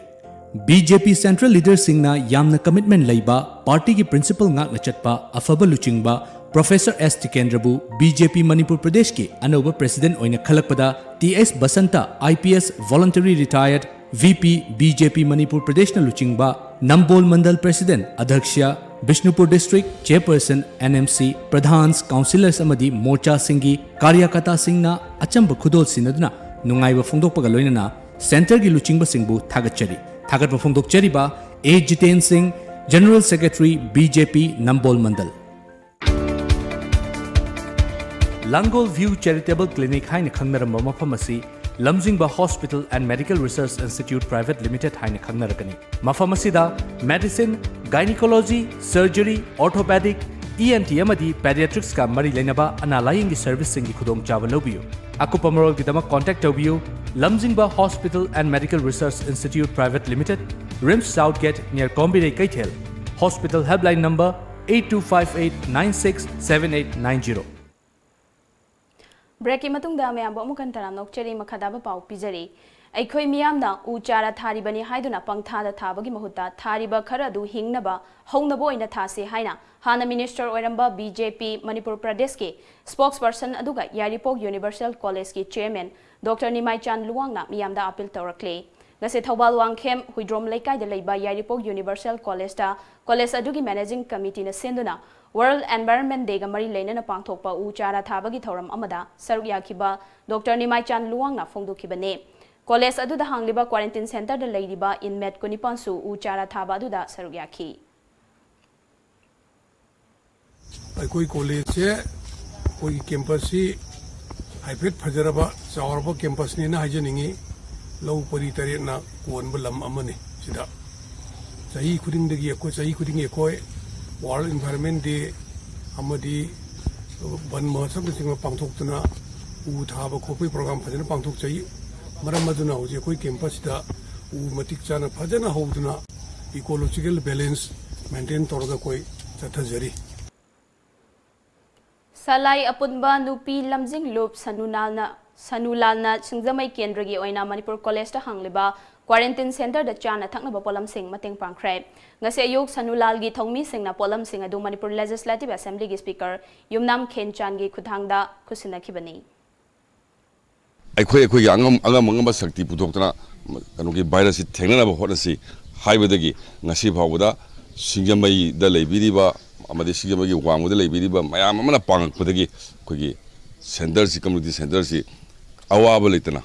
ꯕꯤ ꯖꯦ ꯄꯤ central leaderꯁꯤꯡꯅ ꯌꯥꯝꯅ commitment ꯂꯩꯕ, partyꯒꯤ principle ꯉꯥꯛꯅ ꯆꯠꯄ ꯑꯐꯕ ꯂꯨꯆꯤꯡꯕ Professor ꯑꯦꯁ ꯇꯤꯀꯦꯟꯗ꯭ꯔꯕꯨ ꯕꯤ ꯖꯦ ꯄꯤ ꯃꯅꯤꯄꯨꯔ ꯄ꯭ꯔꯗꯦꯁꯀꯤ ꯑꯅꯧꯕ president ꯑꯣꯏꯅ ꯈꯜꯂꯛꯄꯗ, T S Basanta, I P S, voluntary retired, V P, B J P Manipur ꯄ꯭ꯔꯗꯦꯁꯅ ꯂꯨꯆꯤꯡꯕ ꯅꯝꯕꯣꯜ ꯃꯟꯗꯜ president, ꯑꯗ꯭ꯌꯛꯁ, Bishnupur district chairperson, N M C, ꯄ꯭ꯔꯙꯥꯟꯁ, councillors ꯑꯃꯗꯤ ꯃꯣꯔꯆꯥꯁꯤꯡꯒꯤ ꯀꯥꯔꯌꯀꯔꯇꯥꯁꯤꯡꯅ ꯑꯆꯝꯕ ꯈꯨꯗꯣꯜ ꯁꯤꯟꯅꯗꯨꯅ ꯅꯨꯡꯉꯥꯏꯕ ꯐꯣꯡꯗꯣꯛꯄꯒ ꯂꯣꯏꯅꯅ centreꯒꯤ ꯂꯨꯆꯤꯡꯕꯁꯤꯡꯕꯨ ꯊꯥꯒꯠꯆꯔꯤ꯫ ꯊꯥꯒꯠꯄ ꯐꯣꯡꯗꯣꯛꯆꯔꯤꯕ ꯑꯦ ꯖꯤꯇꯦꯟ ꯁꯤꯡ, General Secretary, ꯕꯤ ꯖꯦ ꯄꯤ, ꯅꯝꯕꯣꯜ ꯃꯟꯗꯜ꯫ ꯂꯥꯡꯒꯣꯜ View Charitable Clinic ꯍꯥꯏꯅ ꯈꯪꯅꯔꯝꯕ ꯃꯐꯝ ꯑꯁꯤ ꯂꯝꯖꯤꯡꯕ Hospital and Medical Research Institute Private Limited ꯍꯥꯏꯅ ꯈꯪꯅꯔꯒꯅꯤ꯫ ꯃꯐꯝ ꯑꯁꯤꯗ medicine, gynecology, surgery, orthopedic, E N T ꯑꯃꯗꯤ pediatricsꯀ ꯃꯔꯤ ꯂꯩꯅꯕ ꯑꯅꯥ ꯂꯥꯌꯦꯡꯒꯤ serviceꯁꯤꯡꯒꯤ ꯈꯨꯗꯣꯡꯆꯥꯕ ꯂꯧꯕꯤꯌꯨ꯫ ꯑꯀꯨꯞꯄ ꯃꯔꯣꯜꯒꯤꯗꯃꯛ contact ꯇꯧꯕꯤꯌꯨ, ꯂꯝꯖꯤꯡꯕ Hospital and Medical Research Institute Private Limited, RIMS South Gate near ꯀꯣꯝꯕꯤꯔꯩ ꯀꯩꯊꯦꯜ꯫ Hospital helpline number eight two five eight nine six seven eight nine zero꯫ Breakꯀꯤ ꯃꯇꯨꯡꯗ ꯃꯌꯥꯝꯕꯨ ꯑꯃꯨꯛ ꯍꯟꯅ ꯇꯔꯥꯝꯅ ꯑꯣꯛꯆꯔꯤ꯫ ꯃꯈꯥ ꯇꯥꯕ ꯄꯥꯎ ꯄꯤꯖꯔꯤ꯫ ꯑꯩꯈꯣꯏ ꯃꯤꯌꯥꯝꯅ ꯎ ꯆꯥꯔꯥ ꯊꯥꯔꯤꯕꯅꯤ ꯍꯥꯏꯗꯨꯅ ꯄꯪꯊꯥꯗ ꯊꯥꯕꯒꯤ ꯃꯍꯨꯠꯇ ꯊꯥꯔꯤꯕ ꯈꯔ ꯑꯗꯨ ꯍꯤꯡꯅꯕ ꯍꯧꯅꯕ ꯑꯣꯏꯅ ꯊꯥꯁꯤ ꯍꯥꯏꯅ ꯍꯥꯟꯅ minister ꯑꯣꯏꯔꯝꯕ ꯕꯤ ꯖꯦ ꯄꯤ ꯃꯅꯤꯄꯨꯔ ꯄ꯭ꯔꯗꯦꯁꯀꯤ spokesperson ꯑꯗꯨꯒ ꯌꯥꯏꯔꯤꯄꯣꯛ Universal Collegeꯀꯤ chairman Doctor ꯅꯤꯃꯥꯏꯆꯥꯟ ꯂꯨꯋꯥꯡꯅ ꯃꯤꯌꯥꯝꯗ appeal ꯇꯧꯔꯛꯂꯦ꯫ ꯉꯁꯤ ꯊꯧꯕꯥꯜ ꯋꯥꯡꯈꯦꯝ ꯍꯨꯏꯗ꯭ꯔꯣꯝ ꯂꯩꯀꯥꯏꯗ ꯂꯩꯕ ꯌꯥꯏꯔꯤꯄꯣꯛ Universal Collegeꯇ college ꯑꯗꯨꯒꯤ managing committeeꯅ ꯁꯤꯟꯗꯨꯅ World Environment Dayꯒ ꯃꯔꯤ ꯂꯩꯅꯅ ꯄꯥꯡꯊꯣꯛꯄ ꯎ ꯆꯥꯔꯥ ꯊꯥꯕꯒꯤ ꯊꯧꯔꯝ ꯑꯃꯗ ꯁꯔꯨꯛ ꯌꯥꯈꯤꯕ Doctor ꯅꯤꯃꯥꯏꯆꯥꯟ ꯂꯨꯋꯥꯡꯅ ꯐꯣꯡꯗꯣꯛꯈꯤꯕꯅꯤ꯫ College ꯑꯗꯨꯗ ꯍꯥꯡꯂꯤꯕ quarantine centreꯗ ꯂꯩꯔꯤꯕ inmate ꯀꯨꯟꯅꯤꯄꯥꯟꯁꯨ ꯎ ꯆꯥꯔꯥ ꯊꯥꯕ ꯑꯗꯨꯗ ꯁꯔꯨꯛ ꯌꯥꯈꯤ꯫ ꯑꯩꯈꯣꯏ collegeꯁꯦ, ꯑꯩꯈꯣꯏꯒꯤ campusꯁꯤ ꯍꯥꯏꯐꯦꯠ ꯐꯖꯔꯕ, ꯆꯥꯎꯔꯕ campusꯅꯦꯅ ꯍꯥꯏꯖꯅꯤꯡꯉꯤ꯫ ꯂꯧ ꯄꯔꯤ ꯇꯔꯦꯠꯅ ꯀꯣꯟꯕ ꯂꯝ ꯑꯃꯅꯤ꯫ ꯁꯤꯗ ꯆꯍꯤ ꯈꯨꯗꯤꯡꯗꯒꯤ ꯑꯩꯈꯣꯏ, ꯆꯍꯤ ꯈꯨꯗꯤꯡꯒꯤ ꯑꯩꯈꯣꯏ World Environment Day ꯑꯃꯗꯤ ꯕꯟ ꯃꯍꯣꯠꯁꯕꯅꯆꯤꯡꯕ ꯄꯥꯡꯊꯣꯛꯇꯨꯅ ꯎ ꯊꯥꯕ ꯈꯣꯠꯄꯒꯤ program ꯐꯖꯅ ꯄꯥꯡꯊꯣꯛꯆꯩ꯫ ꯃꯔꯝ ꯑꯗꯨꯅ ꯍꯧꯖꯤꯛ ꯑꯩꯈꯣꯏ campusꯁꯤꯗ ꯎ ꯃꯇꯤꯛ ꯆꯥꯅ ꯐꯖꯅ ꯍꯧꯗꯨꯅ ecological balance maintain ꯇꯧꯔꯒ ꯑꯩꯈꯣꯏ ꯆꯠꯊꯖꯔꯤ꯫ ꯁꯂꯥꯏ ꯑꯄꯨꯟꯕ ꯅꯨꯄꯤ ꯂꯝꯖꯤꯡꯂꯨꯞ ꯁꯅꯨꯂꯥꯜꯅ, ꯁꯅꯨꯂꯥꯜꯅ ꯁꯤꯡꯖꯃꯩ ꯀꯦꯟꯗ꯭ꯔꯒꯤ ꯑꯣꯏꯅ ꯃꯅꯤꯄꯨꯔ collegeꯇ ꯍꯥꯡꯂꯤꯕ Quarantine centreꯗ ꯆꯥꯅ ꯊꯛꯅꯕ ꯄꯣꯠꯂꯝꯁꯤꯡ ꯃꯇꯦꯡ ꯄꯥꯡꯈ꯭ꯔꯦ꯫ ꯉꯁꯤ ꯑꯌꯨꯛ ꯁꯅꯨꯂꯥꯜꯒꯤ ꯊꯧꯃꯤꯁꯤꯡꯅ ꯄꯣꯠꯂꯝꯁꯤꯡ ꯑꯗꯨ ꯃꯅꯤꯄꯨꯔ Legislative Assemblyꯒꯤ Speaker ꯌꯨꯝꯅꯥꯝ ꯈꯦꯟꯆꯥꯟꯒꯤ ꯈꯨꯠꯊꯥꯡꯗ ꯈꯨꯠꯁꯤꯟꯅꯈꯤꯕꯅꯤ꯫ ꯑꯩꯈꯣꯏ ꯑꯩꯈꯣꯏꯒꯤ ꯑꯉꯝ ꯑꯉꯝ ꯑꯉꯝꯕ ꯁꯛꯇꯤ ꯄꯨꯊꯣꯛꯇꯅ ꯀꯩꯅꯣꯒꯤ virusꯁꯤ ꯊꯦꯡꯅꯅꯕ ꯍꯣꯠꯅꯁꯤ ꯍꯥꯏꯕꯗꯒꯤ ꯉꯁꯤ ꯐꯥꯎꯕꯗ ꯁꯤꯡꯖꯃꯩꯗ ꯂꯩꯕꯤꯔꯤꯕ ꯑꯃꯗꯤ ꯁꯤꯡꯖꯃꯩꯒꯤ ꯋꯥꯡꯃꯗ ꯂꯩꯕꯤꯔꯤꯕ ꯃꯌꯥꯝ ꯑꯃꯅ ꯄꯥꯡꯉꯛꯄꯗꯒꯤ ꯑꯩꯈꯣꯏꯒꯤ centreꯁꯤ, community centreꯁꯤ ꯑꯋꯥꯕ ꯂꯩꯇꯅ,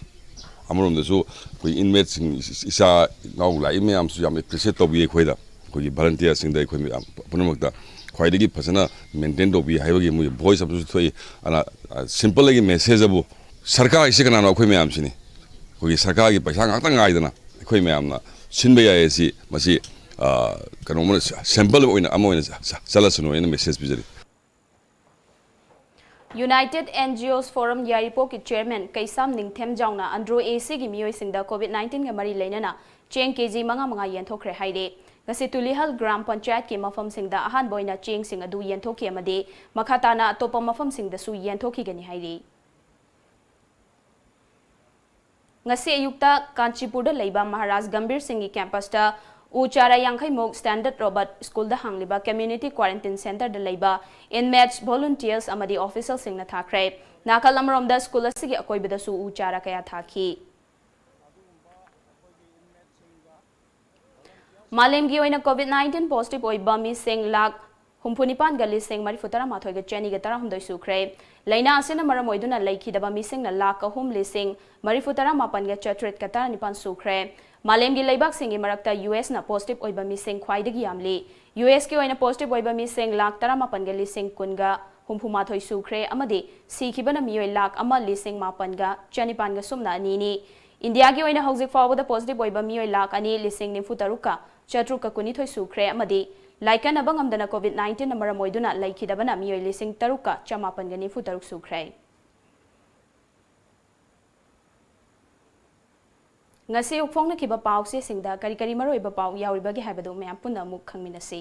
ꯑꯃꯔꯣꯝꯗꯁꯨ ꯑꯩꯈꯣꯏ inmateꯁꯤꯡ, ꯏꯆꯥ ꯏꯅꯥꯎ ꯂꯥꯛꯏ ꯃꯌꯥꯝꯁꯨ ꯌꯥꯝ appreciate ꯇꯧꯕꯤ ꯑꯩꯈꯣꯏꯗ, ꯑꯩꯈꯣꯏꯒꯤ volunteerꯁꯤꯡꯗ, ꯑꯩꯈꯣꯏ ꯃꯌꯥꯝ ꯄꯨꯝꯅꯃꯛꯇ ꯈ꯭ꯋꯥꯏꯗꯒꯤ ꯐꯖꯅ maintain ꯇꯧꯕꯤ ꯍꯥꯏꯕꯒꯤ ꯃꯣꯏꯒꯤ voice ꯑꯃꯁꯨ ꯊꯣꯛꯏ꯫ ꯑꯗꯨꯅ, ꯑ, simpleꯗꯒꯤ message ꯑꯕꯨ ꯁꯔꯀꯥꯔ ꯍꯥꯏꯁꯤ ꯀꯅꯥꯅꯣ? ꯑꯩꯈꯣꯏ ꯃꯌꯥꯝꯁꯤꯅꯤ꯫ ꯑꯩꯈꯣꯏꯒꯤ ꯁꯔꯀꯥꯔꯒꯤ ꯄꯩꯁꯥ ꯉꯥꯛꯇ ꯉꯥꯏꯗꯅ ꯑꯩꯈꯣꯏ ꯃꯌꯥꯝꯅ ꯁꯤꯟꯕ ꯌꯥꯏ ꯑꯁꯤ, ꯃꯁꯤ, ꯑ, ꯀꯩꯅꯣ ꯑꯃꯅ, sample ꯑꯣꯏꯅ, ꯑꯃ ꯑꯣꯏꯅ ꯆ-, ꯆ-, ꯆꯠꯂꯁꯅꯨ ꯍꯥꯏꯅ message ꯄꯤꯖꯔꯤ꯫ United NGOs Forum ꯌꯥꯏꯔꯤꯄꯣꯛꯀꯤ chairman ꯀꯩꯁꯥꯝ ꯅꯤꯡꯊꯦꯝꯖꯥꯎꯅ ꯑꯟꯗ꯭ꯔꯣ ACꯒꯤ ꯃꯤꯑꯣꯏꯁꯤꯡꯗ COVID nineteenꯒ ꯃꯔꯤ ꯂꯩꯅꯅ ꯆꯦꯡ KG ꯃꯉꯥ ꯃꯉꯥ ꯌꯦꯟꯊꯣꯛꯈ꯭ꯔꯦ ꯍꯥꯏꯔꯤ꯫ ꯉꯁꯤ ꯇꯨꯂꯤꯍꯜ ꯒ꯭ꯔꯥꯝ ꯄꯟꯆꯥꯌꯠꯀꯤ ꯃꯐꯝꯁꯤꯡꯗ ꯑꯍꯥꯟꯕ ꯑꯣꯏꯅ ꯆꯦꯡꯁꯤꯡ ꯑꯗꯨ ꯌꯦꯟꯊꯣꯛꯈꯤ ꯑꯃꯗꯤ ꯃꯈꯥ ꯇꯥꯅ ꯑꯇꯣꯞꯄ ꯃꯐꯝꯁꯤꯡꯗꯁꯨ ꯌꯦꯟꯊꯣꯛꯈꯤꯒꯅꯤ ꯍꯥꯏꯔꯤ꯫ ꯉꯁꯤ ꯑꯌꯨꯛꯇ ꯀꯥꯟꯆꯤꯄꯨꯔꯗ ꯂꯩꯕ ꯃꯍꯥꯔꯥꯖ ꯒꯝꯚꯤꯔ ꯁꯤꯡꯒꯤ campusꯇ ꯎ ꯆꯥꯔꯥ ꯌꯥꯡꯈꯩ ꯃꯨꯛ Standard Robert Schoolꯗ ꯍꯥꯡꯂꯤꯕ community quarantine centreꯗ ꯂꯩꯕ inmates, volunteers ꯑꯃꯗꯤ officialꯁꯤꯡꯅ ꯊꯥꯈ꯭ꯔꯦ꯫ ꯅꯥꯀꯜ ꯑꯃꯔꯣꯝꯗ school ꯑꯁꯤꯒꯤ ꯑꯀꯣꯏꯕꯗꯁꯨ ꯎ ꯆꯥꯔꯥ ꯀꯌꯥ ꯊꯥꯈꯤ꯫ ꯃꯥꯂꯦꯝꯒꯤ ꯑꯣꯏꯅ COVID nineteen positive ꯑꯣꯏꯕ ꯃꯤꯁꯤꯡ ꯂꯥꯈ ꯍꯨꯝꯐꯨ ꯅꯤꯄꯥꯟꯒ ꯂꯤꯁꯤꯡ ꯃꯔꯤꯐꯨ ꯇꯔꯥꯃꯥꯊꯣꯏꯒ ꯆꯅꯤꯒ ꯇꯔꯥꯍꯨꯝꯗꯣꯏ ꯁꯨꯈ꯭ꯔꯦ꯫ ꯂꯥꯏꯅꯥ ꯑꯁꯤꯅ ꯃꯔꯝ ꯑꯣꯏꯗꯨꯅ ꯂꯩꯈꯤꯗꯕ ꯃꯤꯁꯤꯡꯅ ꯂꯥꯈ ꯑꯍꯨꯝ ꯂꯤꯁꯤꯡ ꯃꯔꯤꯐꯨ ꯇꯔꯥꯃꯥꯄꯟꯒ ꯆꯥꯇ꯭ꯔꯦꯠꯀ ꯇꯔꯥꯅꯤꯄꯥꯟ ꯁꯨꯈ꯭ꯔꯦ꯫ ꯃꯥꯂꯦꯝꯒꯤ ꯂꯩꯕꯥꯛꯁꯤꯡꯒꯤ ꯃꯔꯛꯇ USꯅ positive ꯑꯣꯏꯕ ꯃꯤꯁꯤꯡ ꯈ꯭ꯋꯥꯏꯗꯒꯤ ꯌꯥꯝꯂꯤ꯫ USꯀꯤ ꯑꯣꯏꯅ positive ꯑꯣꯏꯕ ꯃꯤꯁꯤꯡ ꯂꯥꯈ ꯇꯔꯥꯃꯥꯄꯟꯒ ꯂꯤꯁꯤꯡ ꯀꯨꯟꯒ ꯍꯨꯝꯐꯨ ꯃꯥꯊꯣꯏ ꯁꯨꯈ꯭ꯔꯦ ꯑꯃꯗꯤ ꯁꯤꯈꯤꯕꯅ ꯃꯤꯑꯣꯏ ꯂꯥꯈ ꯑꯃ ꯂꯤꯁꯤꯡ ꯃꯥꯄꯟꯒ ꯆꯅꯤꯄꯥꯟꯒ ꯁꯨꯞꯅ ꯑꯅꯤꯅꯤ꯫ ꯏꯟꯗꯤꯌꯥꯒꯤ ꯑꯣꯏꯅ ꯍꯧꯖꯤꯛ ꯐꯥꯎꯕꯗ positive ꯑꯣꯏꯕ ꯃꯤꯑꯣꯏ ꯂꯥꯈ ꯑꯅꯤ ꯂꯤꯁꯤꯡ ꯅꯤꯐꯨ ꯇꯔꯨꯛꯀ ꯆꯥꯇ꯭ꯔꯨꯛꯀ ꯀꯨꯟꯅꯤꯊꯣꯏ ꯁꯨꯈ꯭ꯔꯦ ꯑꯃꯗꯤ ꯂꯥꯏꯀꯠꯅꯕ ꯉꯝꯗꯅ COVID nineteenꯅ ꯃꯔꯝ ꯑꯣꯏꯗꯨꯅ ꯂꯩꯈꯤꯗꯕꯅ ꯃꯤꯑꯣꯏ ꯂꯤꯁꯤꯡ ꯇꯔꯨꯛꯀ ꯆꯃꯥꯄꯟꯒ ꯅꯤꯐꯨ ꯇꯔꯨꯛ ꯁꯨꯈ꯭ꯔꯦ꯫ ꯉꯁꯤ ꯑꯌꯨꯛ ꯐꯣꯡꯅꯈꯤꯕ ꯄꯥꯎꯆꯦꯁꯤꯡꯗ ꯀꯔꯤ ꯀꯔꯤ ꯃꯔꯨꯑꯣꯏꯕ ꯄꯥꯎ ꯌꯥꯎꯔꯤꯕꯒꯦ ꯍꯥꯏꯕꯗꯨ ꯃꯌꯥꯝ ꯄꯨꯟꯅ ꯑꯃꯨꯛ ꯈꯪꯃꯤꯟꯅꯁꯤ꯫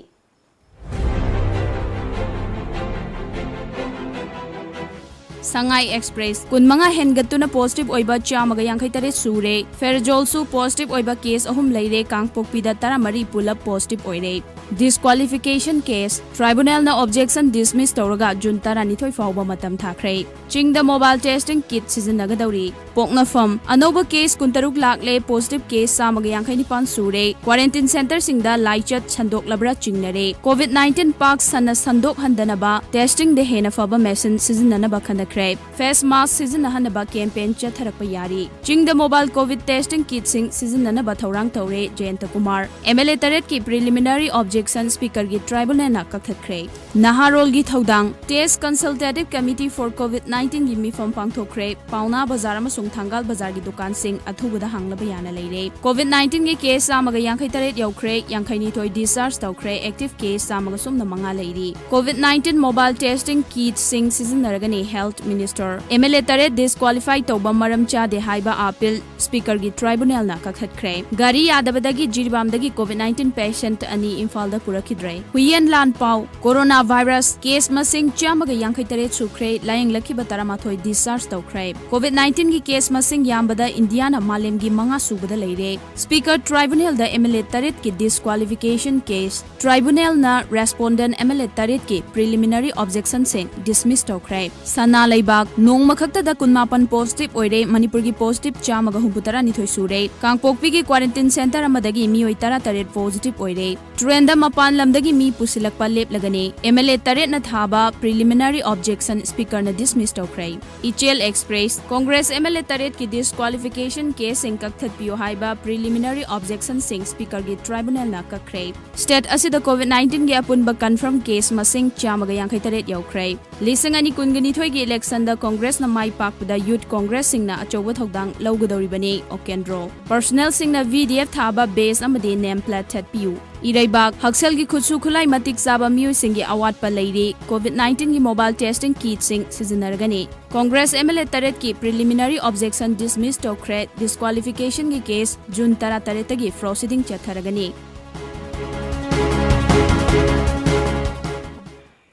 ꯁꯉꯥꯏ ꯑꯦꯛꯁꯄ꯭ꯔꯦꯁ, ꯀꯨꯟꯃꯉꯥ ꯍꯦꯟꯒꯠꯇꯨꯅ ꯄꯣꯖꯤꯇꯤꯚ ꯑꯣꯏꯕ ꯆꯥꯝꯃꯒ ꯌꯥꯡꯈꯩ ꯇꯔꯦꯠ ꯁꯨꯔꯦ꯫ ꯐꯦꯔꯖꯣꯜꯁꯨ ꯄꯣꯖꯤꯇꯤꯚ ꯑꯣꯏꯕ ꯀꯦꯁ ꯑꯍꯨꯝ ꯂꯩꯔꯦ꯫ ꯀꯥꯡꯄꯣꯛꯄꯤꯗ ꯇꯔꯥꯃꯔꯤ ꯄꯨꯂꯞ ꯄꯣꯖꯤꯇꯤꯚ ꯑꯣꯏꯔꯦ꯫ ꯗꯤꯁꯀ꯭ꯋꯥꯂꯤꯐꯤꯀꯦꯁꯟ ꯀꯦꯁ, ꯇ꯭ꯔꯥꯏꯕꯨꯅꯦꯜꯅ ꯑꯣꯕꯖꯦꯛꯁꯟ ꯗꯤꯁꯃꯤꯁ ꯇꯧꯔꯒ ꯖꯨꯟ ꯇꯔꯥꯅꯤꯊꯣꯏ ꯐꯥꯎꯕ ꯃꯇꯝ ꯊꯥꯈ꯭ꯔꯦ꯫ ꯆꯤꯡꯗ ꯃꯣꯕꯥꯏꯜ ꯇꯦꯁꯇꯤꯡ ꯀꯤꯠ ꯁꯤꯖꯤꯟꯅꯒꯗꯧꯔꯤ꯫ ꯄꯣꯛꯅꯐꯝ, ꯑꯅꯧꯕ ꯀꯦꯁ ꯀꯨꯟꯇꯔꯨꯛ ꯂꯥꯛꯂꯦ, ꯄꯣꯖꯤꯇꯤꯚ ꯀꯦꯁ ꯆꯥꯝꯃꯒ ꯌꯥꯡꯈꯩ ꯅꯤꯄꯥꯟ ꯁꯨꯔꯦ꯫ ꯀ꯭ꯋꯥꯔꯦꯟꯇꯤꯟ ꯁꯦꯟꯇꯔꯁꯤꯡꯗ ꯂꯥꯏꯆꯠ ꯁꯟꯗꯣꯛꯂꯕ꯭ꯔꯥ ꯆꯤꯡꯅꯔꯦ꯫ ꯀꯣꯚꯤꯗ ꯅꯥꯏꯟꯇꯤꯟ ꯄꯥꯛ ꯁꯟꯅ ꯁꯟꯗꯣꯛꯍꯟꯗꯅꯕ ꯇꯦꯁꯇꯤꯡꯗ ꯍꯦꯟꯅ ꯐꯕ ꯃꯦꯁꯤꯟ ꯁꯤꯖꯤꯟꯅꯅꯕ ꯈꯟꯅꯈ꯭ꯔꯦ꯫ ꯐꯦꯁ ꯃꯥꯁꯛ ꯁꯤꯖꯤꯟꯅꯍꯟꯅꯕ ꯀꯦꯝꯄꯦꯟ ꯆꯠꯊꯔꯛꯄ ꯌꯥꯔꯤ꯫ ꯆꯤꯡꯗ ꯃꯣꯕꯥꯏꯜ ꯀꯣꯚꯤꯗ ꯇꯦꯁꯇꯤꯡ ꯀꯤꯠꯁꯤꯡ ꯁꯤꯖꯤꯟꯅꯅꯕ ꯊꯧꯔꯥꯡ ꯇꯧꯔꯦ꯫ ꯖꯌꯟꯇ ꯀꯨꯃꯥꯔ, ꯑꯦꯝ ꯑꯦꯜ ꯑꯦ ꯇꯔꯦꯠꯀꯤ ꯄ꯭ꯔꯤꯂꯤꯃꯤꯅꯔꯤ ꯑꯣꯕꯖꯦꯛꯁꯟ ꯁ꯭ꯄꯤꯀꯔꯒꯤ ꯇ꯭ꯔꯥꯏꯕꯨꯅꯦꯜꯅ ꯀꯛꯊꯠꯈ꯭ꯔꯦ꯫ ꯅꯍꯥꯔꯣꯜꯒꯤ ꯊꯧꯗꯥꯡ, ꯇꯦꯁ ꯀꯟꯁꯜꯇꯦꯇꯤꯚ ꯀꯃꯤꯇꯤ ꯐꯣꯔ ꯀꯣꯚꯤꯗ ꯅꯥꯏꯟꯇꯤꯟꯒꯤ ꯃꯤꯐꯝ ꯄꯥꯡꯊꯣꯛꯈ꯭ꯔꯦ꯫ ꯄꯥꯎꯅꯥ ꯕꯖꯥꯔ ꯑꯃꯁꯨꯡ ꯊꯪꯒꯥꯜ ꯕꯖꯥꯔꯒꯤ ꯗꯨꯀꯥꯟꯁꯤꯡ ꯑꯊꯨꯕꯗ ꯍꯥꯡꯅꯕ ꯌꯥꯅ ꯂꯩꯔꯦ꯫ ꯀꯣꯚꯤꯗ ꯅꯥꯏꯟꯇꯤꯟꯒꯤ ꯀꯦꯁ ꯆꯥꯝꯃꯒ ꯌꯥꯡꯈꯩ ꯇꯔꯦꯠ ꯌꯧꯈ꯭ꯔꯦ, ꯌꯥꯡꯈꯩ ꯅꯤꯊꯣꯏ ꯗꯤꯁꯆꯥꯔꯖ ꯇꯧꯈ꯭ꯔꯦ, ꯑꯦꯛꯇꯤꯚ ꯀꯦꯁ ꯆꯥꯝꯃꯒ ꯁꯨꯞꯅ ꯃꯉꯥ ꯂꯩꯔꯤ꯫ ꯀꯣꯚꯤꯗ ꯅꯥꯏꯟꯇꯤꯟ ꯃꯣꯕꯥꯏꯜ ꯇꯦꯁꯇꯤꯡ ꯀꯤꯠꯁꯤꯡ ꯁꯤꯖꯤꯟꯅꯔꯒꯅꯤ health minister. M L A ꯇꯔꯦꯠ ꯗꯤꯁꯀ꯭ꯋꯥꯂꯤꯐꯥꯏ ꯇꯧꯕ ꯃꯔꯝ ꯆꯥꯗꯦ ꯍꯥꯏꯕ ꯑꯥꯄꯤꯜ ꯁ꯭ꯄꯤꯀꯔꯒꯤ ꯇ꯭ꯔꯥꯏꯕꯨꯅꯦꯜꯅ ꯀꯛꯊꯠꯈ꯭ꯔꯦ꯫ ꯒꯥꯔꯤ ꯌꯥꯗꯕꯗꯒꯤ ꯖꯤꯔꯤꯕꯥꯝꯗꯒꯤ ꯀꯣꯚꯤꯗ ꯅꯥꯏꯟꯇꯤꯟ ꯄꯦꯁꯦꯟꯠ ꯑꯅꯤ ꯏꯝꯐꯥꯜꯗ ꯄꯨꯔꯛꯈꯤꯗ꯭ꯔꯦ꯫ ꯍꯨꯏꯌꯦꯟ ꯂꯥꯟ ꯄꯥꯎ, ꯀꯣꯔꯣꯅꯥ ꯚꯥꯏꯔꯁ ꯀꯦꯁ ꯃꯁꯤꯡ ꯆꯥꯝꯃꯒ ꯌꯥꯡꯈꯩ ꯇꯔꯦꯠ ꯁꯨꯈ꯭ꯔꯦ, ꯂꯥꯌꯦꯡꯂꯛꯈꯤꯕ ꯇꯔꯥꯃꯥꯊꯣꯏ ꯗꯤꯁꯆꯥꯔꯖ ꯇꯧꯈ꯭ꯔꯦ꯫ ꯀꯣꯚꯤꯗ ꯅꯥꯏꯟꯇꯤꯟꯒꯤ ꯀꯦꯁ ꯃꯁꯤꯡ ꯌꯥꯝꯕꯗ ꯏꯟꯗꯤꯌꯥꯅ ꯃꯥꯂꯦꯝꯒꯤ ꯃꯉꯥ ꯁꯨꯕꯗ ꯂꯩꯔꯦ꯫ ꯁ꯭ꯄꯤꯀꯔ ꯇ꯭ꯔꯥꯏꯕꯨꯅꯦꯜꯗ ꯑꯦꯝ ꯑꯦꯜ ꯑꯦ ꯇꯔꯦꯠꯀꯤ ꯗꯤꯁꯀ꯭ꯋꯥꯂꯤꯐꯤꯀꯦꯁꯟ ꯀꯦꯁ, ꯇ꯭ꯔꯥꯏꯕꯨꯅꯦꯜꯅ ꯔꯦꯁꯄꯣꯟꯗꯦꯟꯠ ꯑꯦꯝ ꯑꯦꯜ ꯑꯦ ꯇꯔꯦꯠꯀꯤ ꯄ꯭ꯔꯤꯂꯤꯃꯤꯅꯔꯤ ꯑꯣꯕꯖꯦꯛꯁꯟꯁꯤꯡ ꯗꯤꯁꯃꯤꯁ ꯇꯧꯈ꯭ꯔꯦ꯫ ꯁꯅꯥ ꯂꯩꯕꯥꯛ, ꯅꯣꯡꯃ ꯈꯛꯇꯗ ꯀꯨꯟꯃꯥꯄꯟ ꯄꯣꯖꯤꯇꯤꯚ ꯑꯣꯏꯔꯦ, ꯃꯅꯤꯄꯨꯔꯒꯤ ꯄꯣꯖꯤꯇꯤꯚ ꯆꯥꯝꯃꯒ ꯍꯨꯝꯐꯨꯇꯔꯥ ꯅꯤꯊꯣꯏ ꯁꯨꯔꯦ꯫ ꯀꯥꯡꯄꯣꯛꯄꯤꯒꯤ ꯀ꯭ꯋꯥꯔꯦꯟꯇꯤꯟ ꯁꯦꯟꯇꯔ ꯑꯃꯗꯒꯤ ꯃꯤꯑꯣꯏ ꯇꯔꯥꯇꯔꯦꯠ ꯄꯣꯖꯤꯇꯤꯚ ꯑꯣꯏꯔꯦ꯫ ꯇꯨꯔꯦꯟꯗ ꯃꯄꯥꯟ ꯂꯝꯗꯒꯤ ꯃꯤ ꯄꯨꯁꯤꯜꯂꯛꯄ ꯂꯦꯞꯂꯒꯅꯤ꯫ ꯑꯦꯝ ꯑꯦꯜ ꯑꯦ ꯇꯔꯦꯠꯅ ꯊꯥꯕ ꯄ꯭ꯔꯤꯂꯤꯃꯤꯅꯔꯤ ꯑꯣꯕꯖꯦꯛꯁꯟ ꯁ꯭ꯄꯤꯀꯔꯅ ꯗꯤꯁꯃꯤꯁ ꯇꯧꯈ꯭ꯔꯦ꯫ ꯏꯆꯦꯜ express, Congress M L A ꯇꯔꯦꯠꯀꯤ ꯗꯤꯁꯀ꯭ꯋꯥꯂꯤꯐꯤꯀꯦꯁꯟ ꯀꯦꯁꯁꯤꯡ ꯀꯛꯊꯠꯄꯤꯌꯨ ꯍꯥꯏꯕ ꯄ꯭ꯔꯤꯂꯤꯃꯤꯅꯔꯤ ꯑꯣꯕꯖꯦꯛꯁꯟꯁꯤꯡ ꯁ꯭ꯄꯤꯀꯔꯒꯤ ꯇ꯭ꯔꯥꯏꯕꯨꯅꯦꯜꯅ ꯀꯛꯈ꯭ꯔꯦ꯫ ꯁ꯭ꯇꯦꯠ ꯑꯁꯤꯗ ꯀꯣꯚꯤꯗ ꯅꯥꯏꯟꯇꯤꯟꯒꯤ ꯑꯄꯨꯟꯕ ꯀꯟꯐꯔꯝ ꯀꯦꯁ ꯃꯁꯤꯡ ꯆꯥꯝꯃꯒ ꯌꯥꯡꯈꯩ ꯇꯔꯦꯠ ꯌꯧꯈ꯭ꯔꯦ꯫ ꯂꯤꯁꯤꯡ ꯑꯅꯤ ꯀꯨꯟꯒ ꯅꯤꯊꯣꯏꯒꯤ ꯏꯂꯦꯛꯁꯟꯗ ꯀꯣꯡꯒ꯭ꯔꯦꯁꯅ ꯃꯥꯏ ꯄꯥꯛꯄꯗ ꯌꯨꯊ ꯀꯣꯡꯒ꯭ꯔꯦꯁꯁꯤꯡꯅ ꯑꯆꯧꯕ ꯊꯧꯗꯥꯡ ꯂꯧꯒꯗꯧꯔꯤꯕꯅꯤ, ꯑꯣꯀꯦꯟꯗ꯭ꯔꯣ꯫ ꯄꯔꯁꯣꯅꯦꯜꯁꯤꯡꯅ ꯚꯤ ꯗꯤ ꯑꯦꯐ ꯊꯥꯕ ꯕꯦꯖ ꯑꯃꯗꯤ ꯅꯦꯝ ꯄ꯭ꯂꯦꯠ ꯊꯦꯠꯄꯤꯌꯨ꯫ ꯏꯔꯩꯕꯥꯛ, ꯍꯛꯁꯦꯜꯒꯤ ꯈꯨꯠꯁꯨ ꯈꯨꯠꯂꯥꯏ ꯃꯇꯤꯛ ꯆꯥꯕ ꯃꯤꯑꯣꯏꯁꯤꯡꯒꯤ ꯑꯋꯥꯠꯄ ꯂꯩꯔꯤ꯫ ꯀꯣꯚꯤꯗ ꯅꯥꯏꯟꯇꯤꯟꯒꯤ ꯃꯣꯕꯥꯏꯜ ꯇꯦꯁꯇꯤꯡ ꯀꯤꯠꯁꯤꯡ ꯁꯤꯖꯤꯟꯅꯔꯒꯅꯤ꯫ ꯀꯣꯡꯒ꯭ꯔꯦꯁ ꯑꯦꯝ ꯑꯦꯜ ꯑꯦ ꯇꯔꯦꯠꯀꯤ ꯄ꯭ꯔꯤꯂꯤꯃꯤꯅꯔꯤ ꯑꯣꯕꯖꯦꯛꯁꯟ ꯗꯤꯁꯃꯤꯁ ꯇꯧꯈ꯭ꯔꯦ꯫ ꯗꯤꯁꯀ꯭ꯋꯥꯂꯤꯐꯤꯀꯦꯁꯟꯒꯤ ꯀꯦꯁ ꯖꯨꯟ ꯇꯔꯥꯇꯔꯦꯠꯇꯒꯤ ꯄ꯭ꯔꯣꯁꯤꯗꯤꯡ ꯆꯠꯊꯔꯒꯅꯤ꯫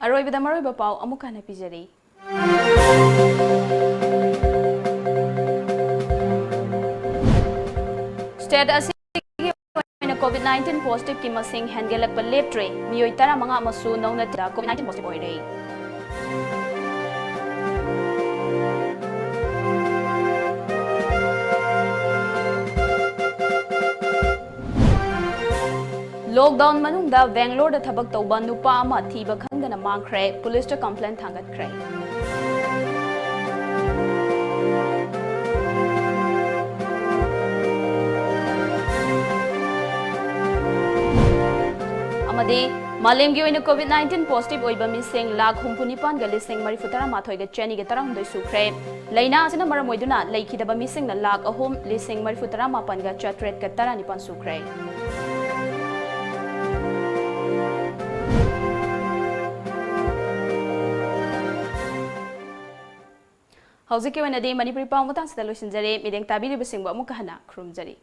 ꯑꯔꯣꯏꯕꯗ ꯃꯔꯨꯑꯣꯏꯕ ꯄꯥꯎ ꯑꯃꯨꯛ ꯍꯟꯅ ꯄꯤꯖꯔꯤ꯫ State ꯑꯁꯤꯒꯤ ꯑꯣꯏꯅ COVID nineteen positiveꯀꯤ ꯃꯁꯤꯡ ꯍꯦꯟꯒꯠꯂꯛꯄ ꯂꯦꯞꯇ꯭ꯔꯦ꯫ ꯃꯤꯑꯣꯏ ꯇꯔꯥꯃꯉꯥ ꯑꯃꯁꯨ ꯅꯧꯅ COVID nineteen positive ꯑꯣꯏꯔꯦ꯫ Lockdown ꯃꯅꯨꯡꯗ ꯕꯦꯡꯒ꯭ꯂꯣꯔꯗ ꯊꯕꯛ ꯇꯧꯕ ꯅꯨꯄꯥ ꯑꯃ ꯊꯤꯕ ꯈꯪꯗꯅ ꯃꯥꯡꯈ꯭ꯔꯦ꯫ ꯄꯨꯂꯤꯁꯇ complaint ꯊꯥꯡꯒꯠꯈ꯭ꯔꯦ꯫ ꯑꯃꯗꯤ ꯃꯥꯂꯦꯝꯒꯤ ꯑꯣꯏꯅ COVID nineteen positive ꯑꯣꯏꯕ ꯃꯤꯁꯤꯡ ꯂꯥꯈ ꯍꯨꯝꯐꯨ ꯅꯤꯄꯥꯟꯒ ꯂꯤꯁꯤꯡ ꯃꯔꯤꯐꯨ ꯇꯔꯥꯃꯥꯊꯣꯏꯒ ꯆꯅꯤꯒ ꯇꯔꯥꯍꯨꯝꯗꯣꯏ ꯁꯨꯈ꯭ꯔꯦ꯫ ꯂꯥꯏꯅꯥ ꯑꯁꯤꯅ ꯃꯔꯝ ꯑꯣꯏꯗꯨꯅ ꯂꯩꯈꯤꯗꯕ ꯃꯤꯁꯤꯡꯅ ꯂꯥꯈ ꯑꯍꯨꯝ ꯂꯤꯁꯤꯡ ꯃꯔꯤꯐꯨ ꯇꯔꯥꯃꯥꯄꯟꯒ ꯆꯥꯇ꯭ꯔꯦꯠꯀ ꯇꯔꯥꯅꯤꯄꯥꯟ ꯁꯨꯈ꯭ꯔꯦ꯫ ꯍꯧꯖꯤꯛꯀꯤ ꯑꯣꯏꯅꯗꯤ ꯃꯅꯤꯄꯨꯔꯤ ꯄꯥꯎ ꯃꯇꯥꯡꯁꯤꯗ ꯂꯣꯏꯁꯤꯟꯖꯔꯦ꯫ ꯃꯤꯠꯌꯦꯡ ꯇꯥꯕꯤꯔꯤꯕꯁꯤꯡꯕꯨ ꯑꯃꯨꯛꯀ ꯍꯟꯅ ꯈꯨꯔꯨꯝꯖꯔꯤ꯫